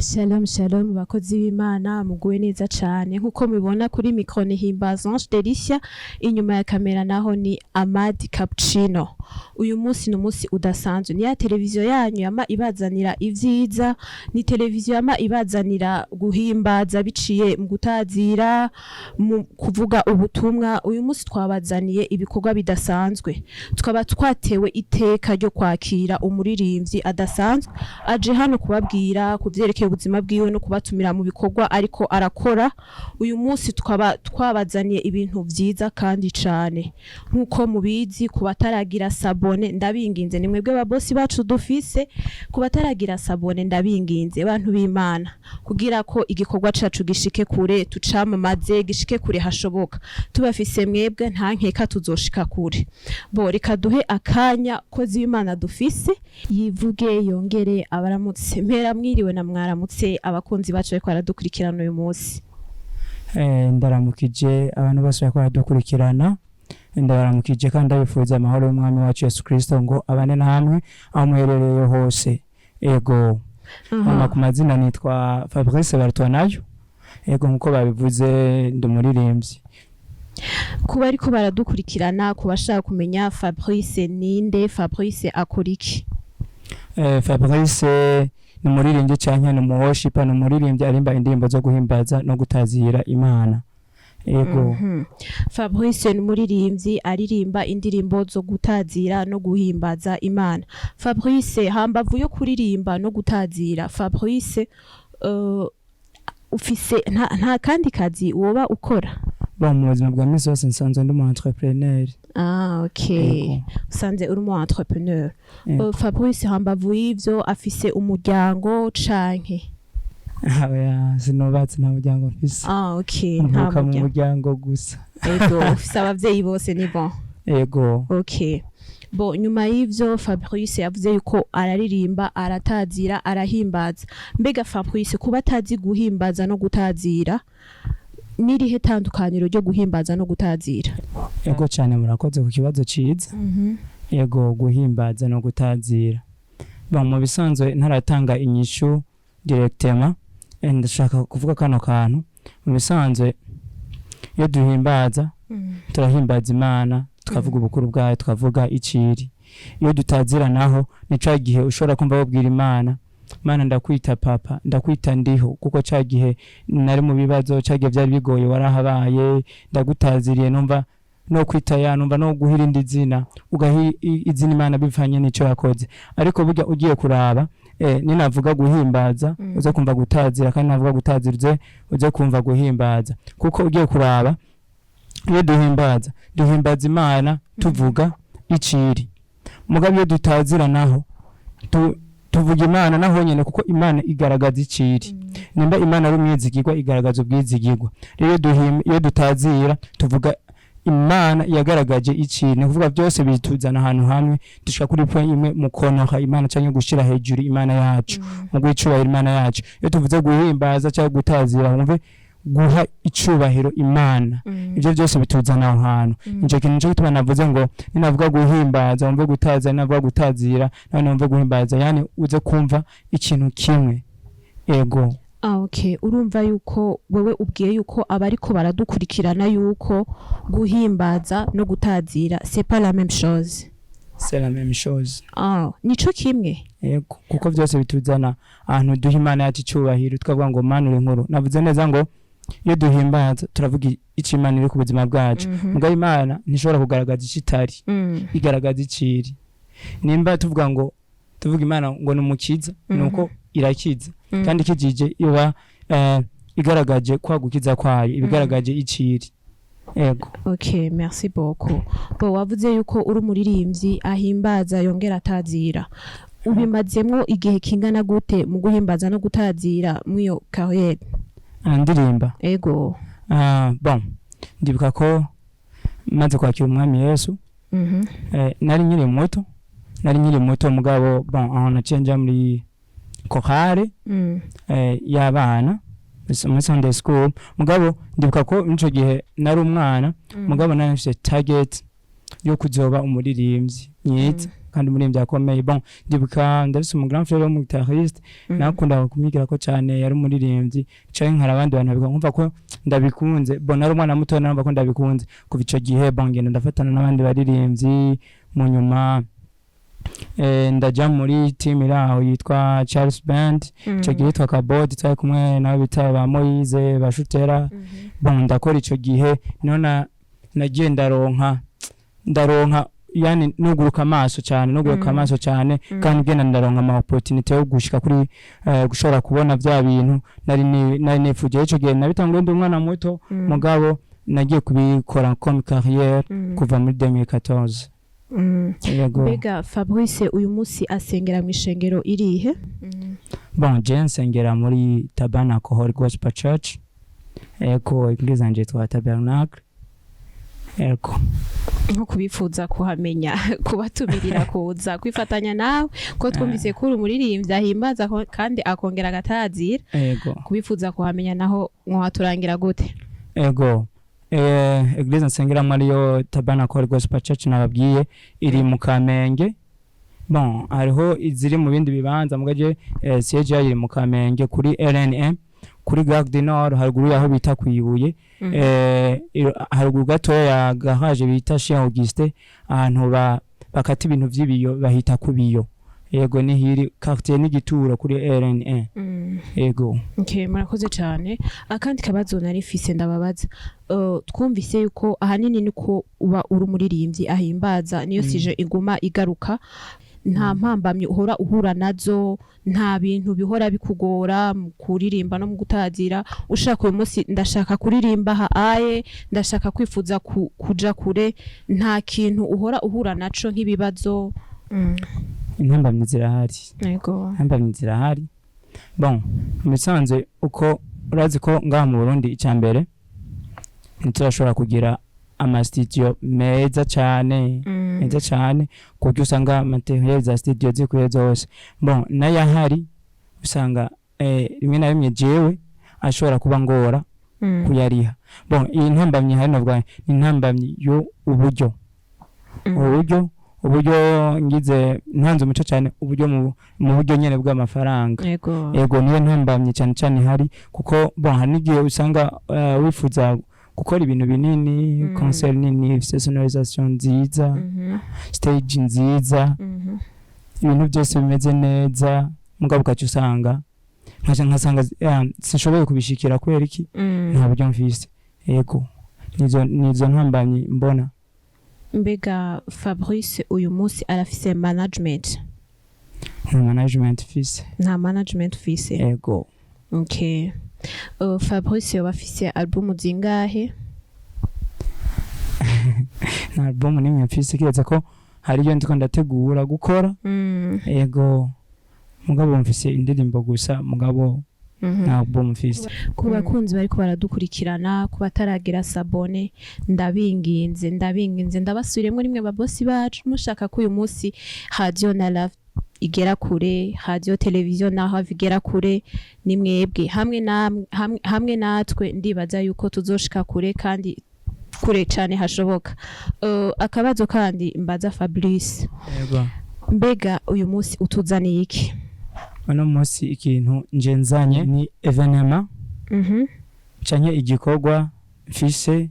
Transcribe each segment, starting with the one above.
Shalom shalom, bakozi b'Imana, muguwe neza cane. Nkuko mubibona kuri micro ni Himbaza Ange Delicia, inyuma ya kamera naho ni Amadi Cappuccino. Uyu munsi ni umunsi udasanzwe, ni ya televiziyo yanyu yama ibazanira ivyiza, ni televiziyo yama ibazanira guhimbaza biciye mu gutazira, mu kuvuga ubutumwa. Uyu munsi twabazaniye ibikorwa bidasanzwe, tukaba twatewe iteka ryo kwakira umuririmbyi adasanzwe aje hano kubabwira ku vyerekeye ubuzima bwiwe no kubatumira mu bikorwa ariko arakora. Uyu munsi tukaba twabazaniye ibintu vyiza kandi cane. Nk'uko mubizi, ku bataragira s'abonner, ndabinginze, ni mwebwe babosi bacu dufise. Ku bataragira s'abonner, ndabinginze, bantu b'Imana, kugira ko igikorwa cacu gishike kure, tucamamaze gishike kure hashoboka. Tubafise mwebwe, nta nkeka tuzoshika kure. Bo reka duhe akanya kozi w'Imana dufise yivuge yongere abaramutse. Mpera mwiriwe na mwaramutse abakunzi bacu bariko baradukurikirana uyu munsi. Ndaramukije abantu bose bariko baradukurikirana, ndabaramukije kandi ndabifuza amahoro y'Umwami wacu Yesu Kristo ngo abane namwe aho muherereye hose. Ego, hama ku mazina nitwa Fabrice Barutwanayo. Ego, nkuko babivuze, ndi umuririmbyi. Kuba ariko baradukurikirana, ku bashaka kumenya Fabrice ninde, Fabrice akora iki? Fabrice ni umuririmbyi canke ni umuworshiper, ni umuririmbyi arimba indirimbo zo guhimbaza no gutazira Imana. Ego. Fabrice ni umuririmbyi aririmba indirimbo zo gutazira no guhimbaza Imana. Fabrice, hambavu yo kuririmba no gutazira, Fabrice ufise nta kandi kazi woba ukora? Bon, mu buzima bwa misi yose nsanzwe ndi umu entrepreneur. Ah, okay. Ego. Usanze uri umu entrepreneur. Ego. Fabrice, hambavu y'ivyo, afise umuryango canke? Oya, sinubatse, nta muryango mfise. Ah, okay, nta Mvuka mu muryango. muryango gusa. Ego, ufise abavyeyi bose, ni bon. Ego. Okay. Bo nyuma y'ivyo, Fabrice yavuze yuko araririmba, aratazira, arahimbaza. Mbega Fabrice, kuba atazi guhimbaza no gutazira, nirihe tandukaniro ryo guhimbaza no gutazira? Ego cyane, murakoze ku kibazo ciza. Ego, guhimbaza no gutazira. Bon, mu bisanzwe ntaratanga inyishu directement, ndashaka kuvuga kano kantu. Mu bisanzwe iyo duhimbaza, turahimbaza Imana, tukavuga ubukuru bwayo, tukavuga iciri. Iyo dutazira naho, ni ca gihe ushobora kumva babwira Imana: "Mana, ndakwita papa, ndakwita ndiho, kuko ca gihe nari mu bibazo, ca gihe byari bigoye, warahabaye. Ndagutaziriye, numva no kwita ya, numva no guha irindi zina." Ugaha izina Imana bivanye n'ico yakoze. Ariko burya ugiye kuraba, ninavuga guhimbaza, uze kumva gutazira, kandi navuga gutazira, uze kumva guhimbaza, kuko ugiye kuraba, iyo duhimbaza, duhimbaza Imana tuvuga iciri. Mugabo iyo dutazira naho, tuvuga Imana naho nyene, kuko Imana igaragaza iciri. Nimba Imana ari umwizigirwa, igaragaza ubwizigirwa. Rero iyo dutazira, tuvuga Imana yagaragaje iciri. Ni ukuvuga byose bituzana ahantu hamwe, dushika kuri point imwe mu konoha Imana canke gushira hejuru Imana yacu, mu guha icubahiro Imana yacu. Iyo tuvuze guhimbaza cyangwa gutazira, wumve guha icubahiro Imana. Ibyo byose bituzana aho hantu. Nico kintu nico gituma navuze ngo ninavuga guhimbaza, wumve gutazira, ninavuga gutazira nawe wumve guhimbaza, yani uze kumva ikintu kimwe. Ego. Ah, okay. Urumva yuko wewe ubwiye yuko abariko baradukurikirana yuko guhimbaza no gutazira c'est pas la même chose. C'est la même chose. Ah, nico kimwe. Yego, kuko byose bituzana ahantu duha Imana yacu icubahiro, tukavuga ngo: "Mana, uri nkuru." Navuze neza ngo iyo duhimbaza, turavuga ico Imana iri ku buzima bwacu. Mugabo Imana ntishobora kugaragaza ico itari, igaragaza iciri. Nimba tuvuga ngo tuvuga Imana ngo ni umukiza, nuko irakiza, kandi ikijije iba igaragaje kwa gukiza kwayo, iba igaragaje iciri. Ego. Ok, merci beaucoup. Bo wavuze yuko uri umuririmbyi ahimbaza yongera atazira. Ubimazemwo igihe kingana gute mu guhimbaza no gutazira mw'iyo carrière? Ah, ndirimba? Ego. Ah, bon, ndibuka ko maze kwakira Umwami Yesu, nari nkiri muto, nari nkiri muto. Mugabo bon, aho naciye nja muri chorale y'abana muri Sunday school. Mugabo ndibuka ko nico gihe nari umwana, mugabo nari mfise target yo kuzoba umuririmbyi mwiza. Kandi umuririmbyi akomeye. Bon, ndibuka ndafise umu grand frère w'umu guitariste, nakunda kumwigirako cyane, yari umuririmbyi, canke nkara abandi bantu babikora, nkumva ko ndabikunze. Bon, nari umwana muto, narumva ko ndabikunze. Kuva ico gihe, bon, ngenda ndafatana n'abandi baririmbyi. Mu nyuma ndaja muri team iri aho yitwa Charles Band, ico gihe yitwa Kabodi. Twari kumwe nabo bita ba Moise Bashutera. Bon, ndakora ico gihe, niho nagiye ndaronka, yani nuguruka amaso cyane, nuguruka amaso cyane, kandi ngenda ndaronka ama opportunity yo gushika kuri gushobora kubona vya bintu nari nifuje. Ico gihe nabitanguye ndi umwana muto, mugabo nagiye kubikora comme carrière kuva muri 2014. Yego. Mbega Fabrice uyu munsi asengera mu ishengero irihe? Bon, je nsengera muri Tabernacle Holy Gospel Church. Ego, église yanje yitwa Tabernacle. Ego. Nko kubifuza kuhamenya, kubatumirira kuza kwifatanya nawe, ko twumvise ko uri umuririmbyi ahimbaza kandi akongera agatazira, kubifuza kuhamenya naho mwahaturangira gute? Ego, église nsengeramwo ariyo Tabernacle Holy Gospel Church nababwiye, iri mu Kamenge. Bon, hariho iziri mu bindi bibanza, mugaje siège yayo iri mu Kamenge kuri RNM, kuri Gare du Nord, haruguru yaho bita kwibuye, haruguru gatoya ya garage bita Chez Augustin, ahantu bakata ibintu vy'ibiyo bahita kubiyo. Yego, nihiri quartier n'igituro kuri RN1. Yego. Okay, murakoze cyane. Akandi kabazo nari mfise ndababaza. Twumvise yuko ahanini niko uba uri umuririmbyi ahimbaza, niyo sujet iguma igaruka. Nta mpambamyi uhora uhura nazo? Nta bintu bihora bikugora mu kuririmba no mu gutazira? Ushaka uyu munsi ndashaka kuririmba ha aye, ndashaka kwifuza kuja kure, nta kintu uhora uhura naco nk'ibibazo? Intambamyi zirahari. Intambamyi zirahari. Bon, mu bisanzwe uko urazi ko ngaha mu Burundi, icya mbere ntiturashobora kugira amasitudiyo meza cyane, meza cyane, ku buryo usanga matériel za studio zikwiye zose. Bon, n'ayahari usanga rimwe na rimwe jewe ashobora kuba ngora kuyariha. Bon, iyi ntambamyi hari novuga ni intambamyi yo uburyo, uburyo ngize ntanze umuco cyane, uburyo mu buryo nyene bw'amafaranga. Yego, niyo ntambamyi cyane cyane ihari, kuko bon, hari n'igihe usanga wifuza gukora ibintu binini, concert nini ifise sonorisation nziza, stage nziza, ibintu byose bimeze neza, mugabo ugaca usanga nkaca nkasanga sinshoboye kubishikira. Kubera iki? Nta buryo mfise. Yego, nizo ntambamyi mbona. Mbega Fabrice uyu munsi arafise management? Nta management mfise. Nta management ufise? Yego. Okay. Fabrice yoba afise album zingahe? Nta album nimwe mfise, kiretse ko hari iyo ndiko ndategura gukora. Yego, mugabo mfise indirimbo gusa, mugabo nta album mfise. Ku bakunzi bariko baradukurikirana, ku bataragira s'abonner, ndabinginze, ndabinginze, ndabasubiremo rimwe, babosi bacu, mushaka ko uyu munsi Radio na Love igera kure, radio televiziyo naho igera kure, ni mwebwe hamwe namwe, hamwe natwe ndibaza yuko tuzoshika kure kandi kure cyane hashoboka. Akabazo kandi mbaza Fabrice: Yego. mbega uyu munsi utuzaniye iki? Uno munsi ikintu nje nzanye ni événement canke igikorwa mfise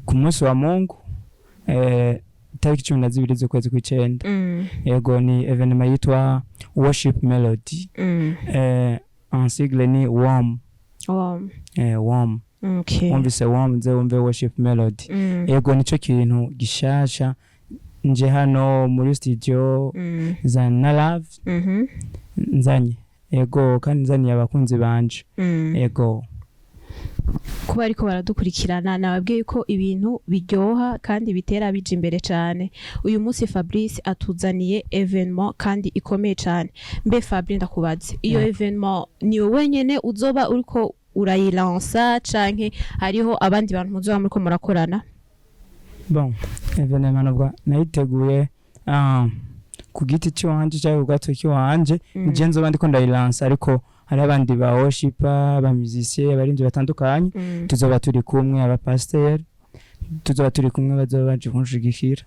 ku munsi wa Mungu, itariki 12 z'ukwezi kw'icenda. Yego, ni événement yitwa Worship Melody, en sigle ni WOM. WOM. Wumvise WOM, nze wumve Worship Melody. Yego, nico kintu gishasha nje hano muri studio za Nalove nzanye. Yego, kandi nzaniye abakunzi banje. Yego. Kuba ariko baradukurikirana, nababwiye ko ibintu biryoha kandi bitera bija imbere cyane. Uyu munsi Fabrice atuzaniye événement kandi ikomeye cyane. Mbe Fabrice, ndakubaze, iyo événement ni wowe wenyene uzoba uriko urayilansa, canke hariho abandi bantu muzoba muriko murakorana? Bon, événement nubwo nayiteguye ku giti cy'iwanje cyangwa ku gato k'iwanje, nije nzoba ndiko ndayilansa, ariko hari abandi ba worshiper, aba musicien, abarinzi batandukanye tuzoba turi kumwe, abapasiteri tuzoba turi kumwe, bazoba baje kunshigikira.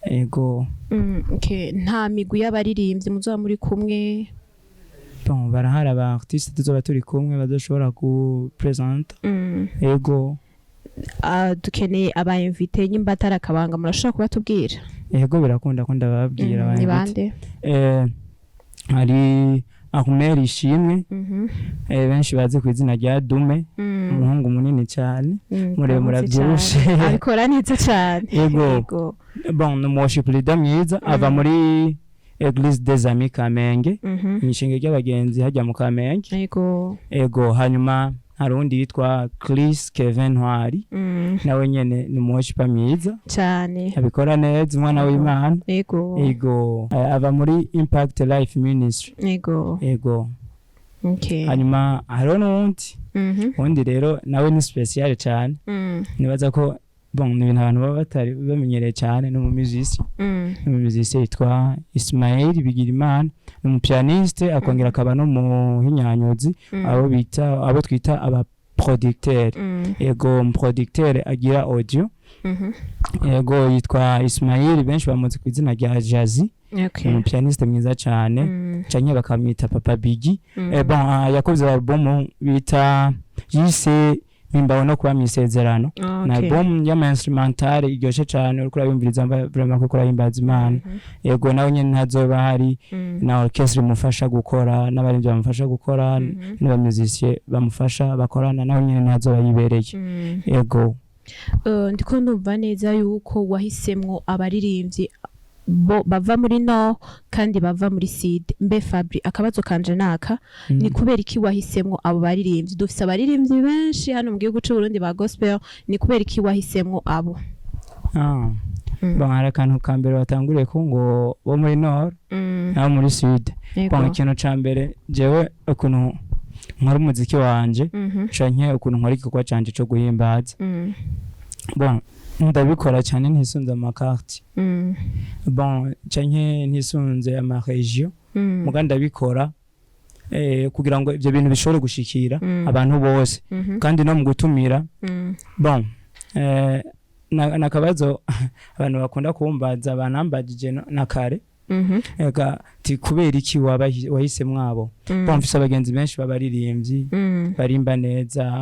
Ego. Okay. Nta migwi y'abaririmbyi muzoba muri kumwe? Bon, barahari aba artiste tuzoba turi kumwe bazoshobora ku présenter. Ego. Ah, dukeneye aba invité, nyimba atari akabanga murashobora kubatubwira? Ego, birakunda ko ndababwira. Ni Aba invité. bande? Hari Ahmed Ishimwe, benshi bazi ku izina rya Dume, umuhungu munini cyane, muremure, Muramuzi avyibushe. cane. Abikora neza cyane. Ego. Ego. Bon, ni umu worship leader mwiza, ava muri Église des Amis Kamenge, mw'ishengero ry'abagenzi hajya mu Kamenge. Ego, hanyuma hari uwundi yitwa Chris Kevin Ntwari, nawe nyene ni umu worshiper mwiza, cyane abikora neza, umwana w'Imana. Ego. Ava muri Impact Life Ministry. Ego. Hanyuma hariho n'uwundi, uwundi rero nawe ni spécial cyane. Nibaza ko, bon, ni ibintu abantu baba batari bamenyereye cyane, ni umumuzisi, ni umumuzisi yitwa Ismael Bigirimana, ni umupianiste, akongera akaba n'umuhinyanyuzi, abo twita aba producteur. Ego, umuproducteur agira audio. Ego, yitwa Ismail, benshi bamuzi ku izina rya Jazzy. Ni umupianiste mwiza cyane, canke bakamwita Papa Bigi. Bon, yakoze album bita yise Mpimbawe no kuba mw'isezerano. Na album y'ama instrumental iryoshe cane, uriko urayumviriza vraiment ko urahimbaza Imana. Yego, nawe nyene ntazoba hari, na orchestre imufasha gukora, n'abaririmbyi bamufasha gukora, n'abamusiciens bamufasha bakorana, nawe nyene ntazoba yibereye. Yego. Ndiko ndumva neza yuko wahisemwo abaririmbyi bo bava muri nord kandi bava muri sud. Mbe Fabri, akabazo kanje naka: ni kubera iki wahisemwo abo baririmbyi? Dufise abaririmbyi benshi hano mu gihugu c'u Burundi ba gospel, ni kubera iki wahisemwo abo? Ah. Bon, hari akantu ka mbere watanguriye ko ngo bo muri nord nabo muri sud. Bon, ikintu ca mbere, jewe ukuntu nkora umuziki wanje canke ukuntu nkora igikorwa canje co guhimbaza, bon, ndabikora cyane ntisunze amaquartier, bon, canke ntisunze amarégion, muga ndabikora kugira ngo ivyo bintu bishobore gushikira abantu bose. Kandi no mu gutumira, bon, nakabazo abantu bakunda kumbaza, banambajije na kare, ega ti kubera iki wahisemwo abo? Bon, mfise abagenzi benshi b'abaririmbyi, barimba neza,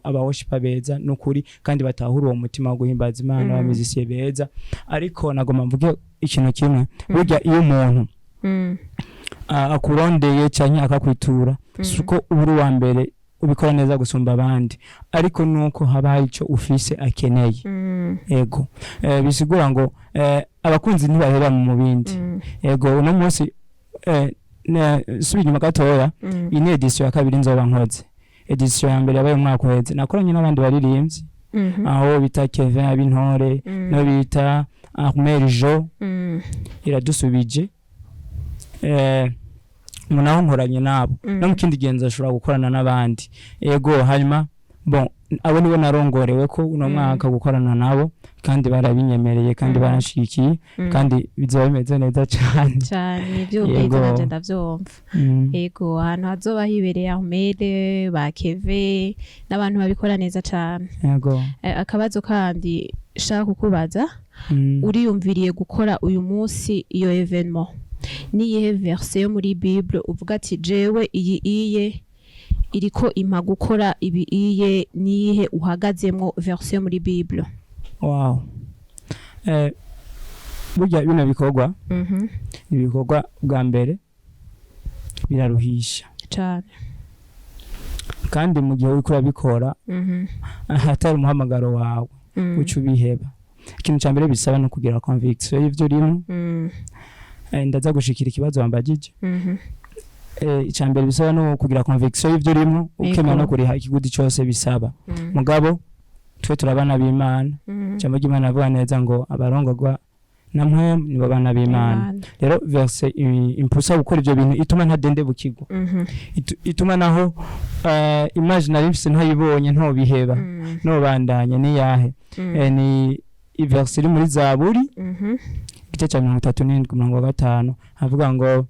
abaworshiper beza nukuri, kandi batahura uwo mutima wo guhimbaza Imana, abamizisiye beza. Ariko nagomba mvuge ikintu kimwe: burya iyo umuntu akurondeye canke akakwitura, si uko uba uri uwa mbere ubikora neza gusumba abandi, ariko nuko haba hari ico ufise akeneye. Ego, bisigura ngo abakunzi ntibahera mu bindi. Ego, uno munsi, subira inyuma gatoya, iyi ni édition ya kabiri nzoba nkoze. Édition ya mbere yabaye umwaka uheze, nakoranye n'abandi baririmbyi, aho bita Kevin Abintore, no bita Armel Jo, iradusubije, naho nkoranye nabo. No mu kindi gihe nzashobora gukorana n'abandi. Ego, hanyuma, bon, abo nibo narongorewe ko uno mwaka gukorana nabo, kandi barabinyemereye, kandi baranshigikiye, kandi bizoba bimeze neza cyane. Cyane, ivy'ubwiza. Yego. Nanje ndavyumva. Ego, ahantu hazoba hibereye Ahmed ba Keve n'abantu babikora neza cane. Yego. Akabazo kandi shaka kukubaza: uriyumviriye gukora uyu munsi iyo événement, niyihe verset yo muri Bible uvuga ati: "Jewe iyi iye iriko impa gukora ibi iye"? Niyihe uhagazemwo verset yo muri Bible? Wow, burya bino bikorwa ni ibikorwa bwa mbere biraruhisha. Cane. Kandi mu gihe uriko urabikora atari umuhamagaro wawe, uca ubiheba. Ikintu ca mbere bisaba no kugira conviction y'ivyo urimo. Ndaza gushikira ikibazo wambajije. Ica mbere bisaba no kugira conviction y'ivyo urimo, ukemera no kuriha ikiguzi cose bisaba. Mugabo twe turabana b'Imana. Ijambo ry'Imana avuga neza ngo abarongorwa na Mpwemu nibo bana b'Imana. Imana. Rero verset impusa gukora ivyo bintu, ituma ntadendebukirwa, ituma naho image nari mfise ntayibonye ntobiheba, nobandanye, niyahe? Ni iverse iri muri Zaburi, igice cya 37, umurongo wa 5, havuga ngo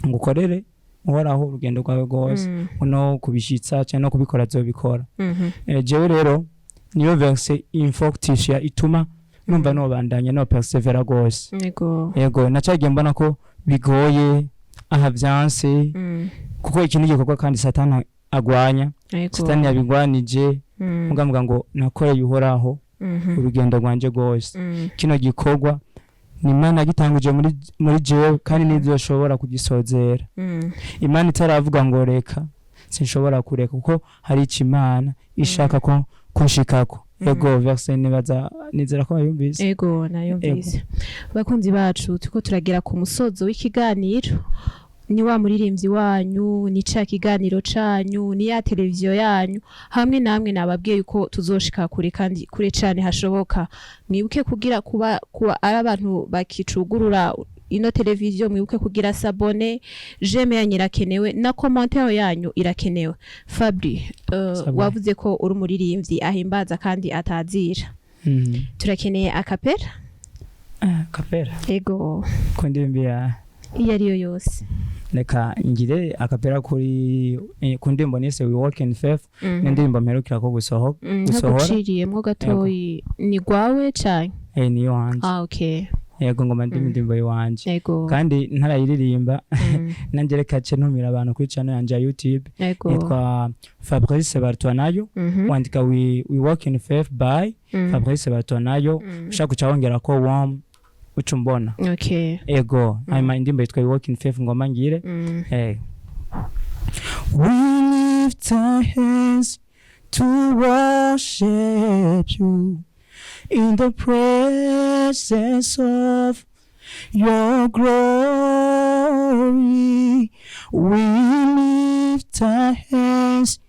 ngukorere Uhoraho urugendo rwawe rwose, no kubishitsa cyangwa no kubikora azobikora. Jewe rero niyo verset imfortifia, ituma Numva nobandanya no persévérer gose. Yego, nacagiye mbona ko bigoye aha, vyanse, kuko iki ni igikorwa kandi Satani agwanya. Satani yabigwanije. Mugamuga ngo nakoreye Uhoraho urugendo rwanje rwose. Kino gikorwa ni Imana yagitanguje muri jewe, kandi nivyo kugisozera. Imana itaravuga ngo reka, sinshobora kureka, kuko hari ico Imana ishaka ko kunshikako. Yego, verse nibaza nizera ko bayumvise. Ego, nayumvise. Bakunzi bacu, turiko turagera ku musozo w'ikiganiro. Ni wa muririmbyi wanyu, ni ca kiganiro canyu, ni ya televiziyo yanyu. Hamwe namwe nababwiye yuko tuzoshika kure kandi kure cane hashoboka. Mwibuke kugira kuba ari abantu bakicugurura ino televiziyo, mwibuke kugira s'abonner, j'aime yanyu irakenewe na commentaire yanyu irakenewe. Fabri, Sabwe. wavuze ko uri umuririmbyi ahimbaza kandi atazira. Turakeneye a cappella. Ah, cappella? Ego. Ko ndirimbo ya Iyo ariyo yose. Reka ngire a cappella kuri ku ndirimbo nise "We Walk in Faith". Ni indirimbo mperukira ko gusohora. Ntaguciriyemwo gatoyi, ni gwawe canke? Niyo wanje. Ah, okay. Yego, ngoma ndimo indirimbo yiwanje. Kandi ntarayiririmba, nanjye reka ce ntumira abantu kuri channel yanje ya YouTube. Yitwa Fabrice Bartwanayo. Wandika We Walk in Faith by Fabrice Bartwanayo, ushaka uca wongera ko wom, uca umbona. Ego, hanyuma indirimbo yitwa "We Walk in Faith", ngoma ngire. Hey. We lift our hands to worship you in the presence of your glory. We lift our hands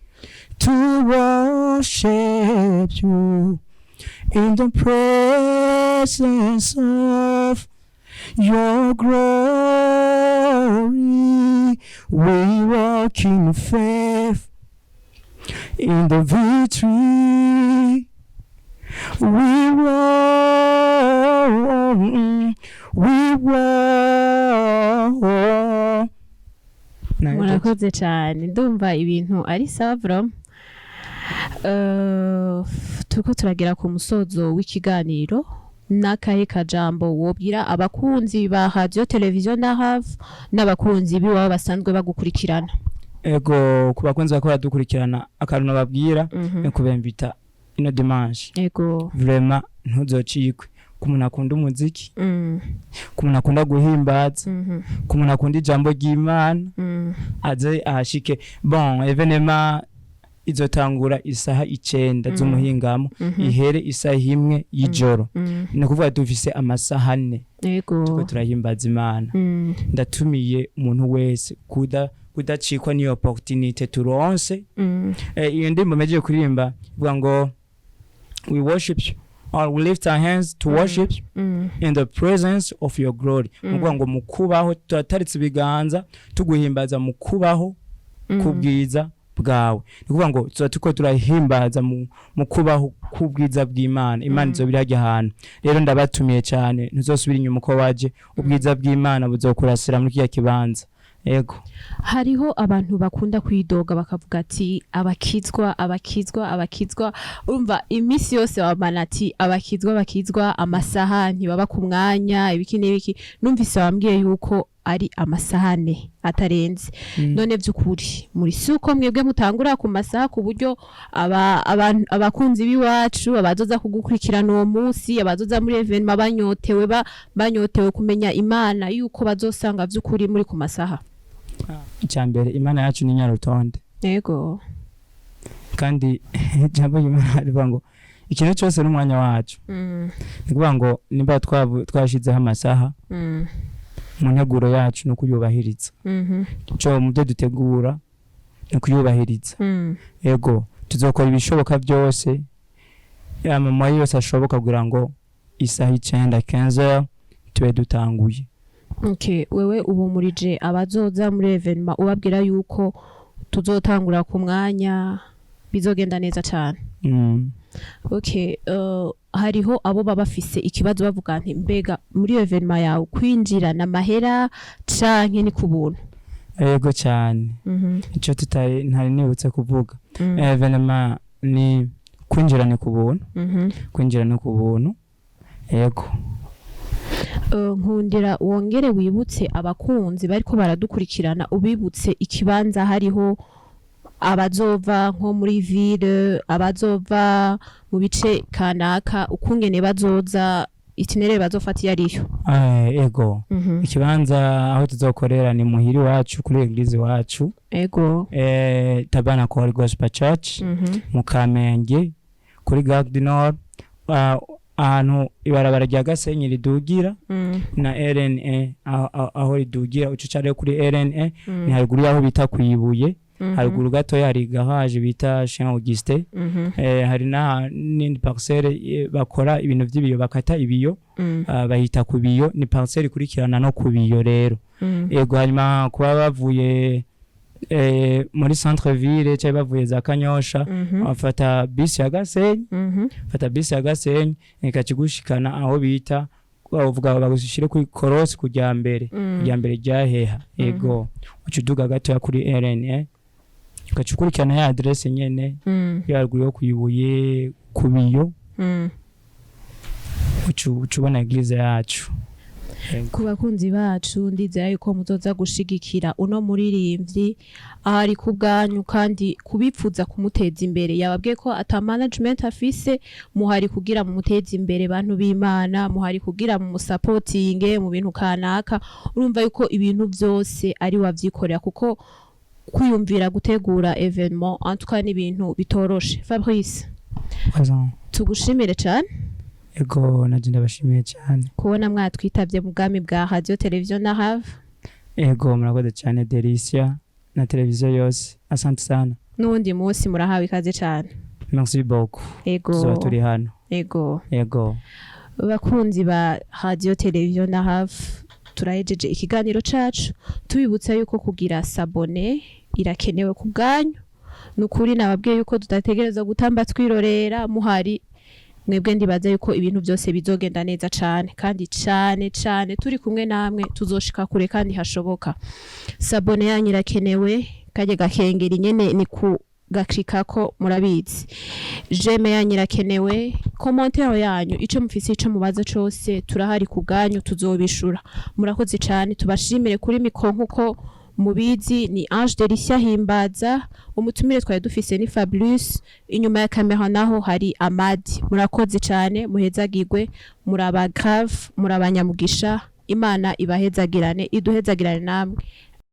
to worship you in the presence of your glory. We walk in faith in the victory. We walk, we walk. Murakoze cyane, ndumva ibintu ari sawa vraiment. Turiko turagera ku musozo w'ikiganiro. N'akahe kajambo wobwira abakunzi ba radio televiziyo na have n'abakunzi b'iwabo basanzwe bagukurikirana? Ego, ku bakunzi bako baradukurikirana, akantu nababwira ni kubemvita ino dimanche. Vraiment ntuzocikwe. Ku muntu akunda umuziki, ku muntu akunda guhimbaza, ku muntu akunda ijambo ry'Imana, aze ahashike. Bon, événement izotangura isaha 9 z'umuhingamo, ihere isaha 1 y'ijoro. Ni ukuvuga dufise amasaha 4 turiko turahimbaza Imana. Ndatumiye umuntu wese kudacikwa n'iyo opportunité turonse. Iyo ndirimbo mejeje kuririmba ivuga ngo "We worship you" or "We lift our hands to worship you in the presence of your glory". Ni ukuvuga ngo mu kubaho turataritse ibiganza tuguhimbaza mu kubaho k'ubwiza bwawe. Ni ukuvuga ngo tuba turiko turahimbaza mu kubaho k'ubwiza bw'Imana. Imana izoba iri harya hantu. Rero ndabatumiye cyane, ntuzosubira inyuma uko waje. Ubwiza bw'Imana buzokurasira muri kiriya kibanza. Yego. Hariho abantu bakunda kwidoga bakavuga ati abakizwa, abakizwa, abakizwa. Urumva iminsi yose bamana ati abakizwa, abakizwa, amasaha ntibaba ku mwanya, ibiki n'ibiki. Numvise wambwiye yuko ari amasaha 4 atarenze. None by'ukuri muri si uko mwebwe mutangura ku masaha, ku buryo abakunzi b'iwacu, abazoza kugukurikirana uwo munsi, abazoza muri événement banyotewe, banyotewe kumenya Imana, yuko bazosanga by'ukuri muri ku masaha? Icya mbere, Imana yacu ni nyarutonde. Kandi ijambo ry'Imana rivuga ngo ikintu cyose n'umwanya wacu. Ni ukuvuga ngo nimba twashizeho amasaha, mu nteguro yacu ni ukuyubahiriza. Cyo mu byo dutegura ni ukuyubahiriza. Ego, tuzokora ibishoboka byose, amamayi yose ashoboka, kugira ngo isaha 9, 15, tube dutanguye. Okay, wewe uhumurije abazoza muri événement, ubabwira yuko tuzotangura ku mwanya, bizogenda neza cyane. Okay, hariho abo baba bafise ikibazo bavuga nti mbega muri événement yawe kwinjira na mahera canke ni ku buntu? Ego cyane. Icyo tutari ntari nibutse kuvuga, événement ni kwinjira ni ku buntu. Kwinjira ni ku buntu. Yego. Nkundira wongere wibutse abakunzi bariko baradukurikirana, ubibutse ikibanza hariho abazova nko muri ville, abazova mu bice kanaka, ukungene bazoza, itinéraire bazofata iyo ariyo. Ego, ikibanza aho tuzokorera ni muhiri wacu, kuri église iwacu, Tabernacle Gospel Church, mu Kamenge, kuri Gare du Nord, ahantu ibarabara rya Gasenyi ridugira na RNA, aho ridugira uca uca rero kuri RNA, ni haruguru y'aho bita kwibuye. Haruguru gatoya hari garage bita Chien Augustin. Hari n'indi parcelle bakora ibintu vy'ibiyo, bakata ibiyo, bahita ku biyo, ni parcelle ikurikirana no ku biyo rero. Ego, hanyuma kuba bavuye muri centre ville cyangwa bavuye za Kanyosha, bafata bisi ya Gasenyi, fata bisi ya Gasenyi ikakigushikana aho bita, bavuga bagushire kuri korosi kujya mbere, kujya mbere rya heha. Ego, uca uduga gatoya kuri RNA, ugaca ukurikirana ya adresse nyene, yo haruguru yo kwibuye, ku biyo, uca ubona église yacu. Ego. Ku bakunzi bacu, ndizera yuko muzoza gushigikira uno muririmbyi ahari ku bwanyu, kandi kubipfuza kumuteza imbere. Yababwiye ko ata management afise, muhari kugira mumuteze imbere. Bantu b'Imana, muhari kugira mumusapotinge mu bintu kanaka. Urumva yuko ibintu byose ari wavyikorera, kuko kwiyumvira gutegura événement, en tout cas, ni ibintu bitoroshe. Fabrice, Présent. tugushimire cyane. Ego, naje ndabashimiye cyane kubona mwatwitabye mu bwami bwa radio televiziyo na have. Ego, murakoze cyane Delicia na televiziyo yose, asante sana. N'uwundi munsi murahawe ikaze cyane. Merci beaucoup. Ego. Tuzoba turi hano. Ego. Ego. Bakunzi ba radio televiziyo na have, turahejeje ikiganiro cacu, tubibutsa yuko kugira s'abonner irakenewe ku bwanyu. Ni ukuri nababwiye yuko tudategereza gutamba twirorera, muhari mwebwe ndibaza yuko ibintu byose bizogenda neza cane kandi cane cane. Turi kumwe namwe tuzoshika kure kandi hashoboka. S'abonner yanyu irakenewe, kajye gakengera nyene ni ku gaklikako, murabizi. J'aime yanyu irakenewe, commentaire yanyu, ico mufise, ico mubaza cose, turahari ku bwanyu, tuzobishura. Murakoze cane, tubashimire. Kuri micro, nkuko mubizi, ni Ange Delicia Himbaza, umutumire twari dufise ni Fabrice, inyuma ya kamera naho hari Amadi. Murakoze cane, muhezagirwe, muraba grave, murabanyamugisha. Imana ibahezagirane, iduhezagirane namwe.